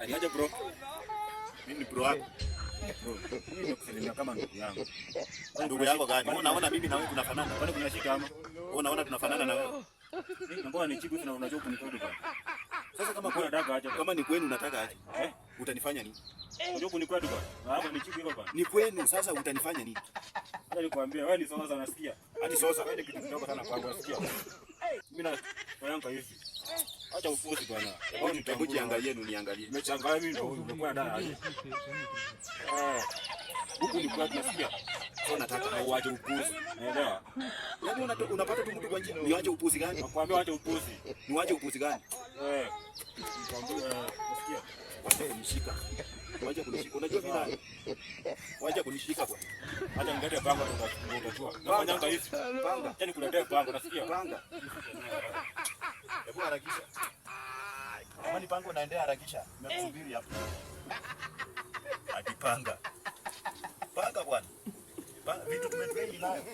Niaje bro? Mimi ni bro wako. Bro, mimi nakusalimia kama ndugu yangu. Ndugu yako gani? Wewe unaona mimi na wewe tunafanana? Kwani kuna shida ama? Wewe unaona tunafanana na wewe? Mbona ni chibu na unajua kunikodi bwana? Sasa kama Mbona kwenu, nataka aje? kama ni kwenu unataka aje? Eh? Utanifanya nini? Unajua kunikodi bwana? Na hapa ni chibu hivyo bwana. Ni kwenu sasa utanifanya nini? Hata nikwambia wewe ni sosa nasikia. Hadi sasa Wewe ni kitu kidogo sana kwangu nasikia. Mimi na yangu hivi. Acha upuzi bwana. Hebu jiangalie niangalie. Nimechanganya mimi ndio huyu umekuwa dada aje. Eh. Huku ni kwetu nasikia. Sasa nataka Na uache upuzi. Naelewa. Yaani unapata tu mtu kwa njia. Niache upuzi gani? Nakwambia acha upuzi. Niache upuzi gani? Eh. Nikwambia nasikia. Wacha kunishika. Wacha kunishika. Unajua mimi nani? Wacha kunishika bwana. Acha nilete panga utajua. Nafanyanga hivi. Panga. Acha nikuletee panga nasikia. Panga. Hebu harakisha. Kama ni panga unaendea harakisha. Nimekusubiri hapa. Ati panga. Panga bwana. Panga vitu tumetrain nayo.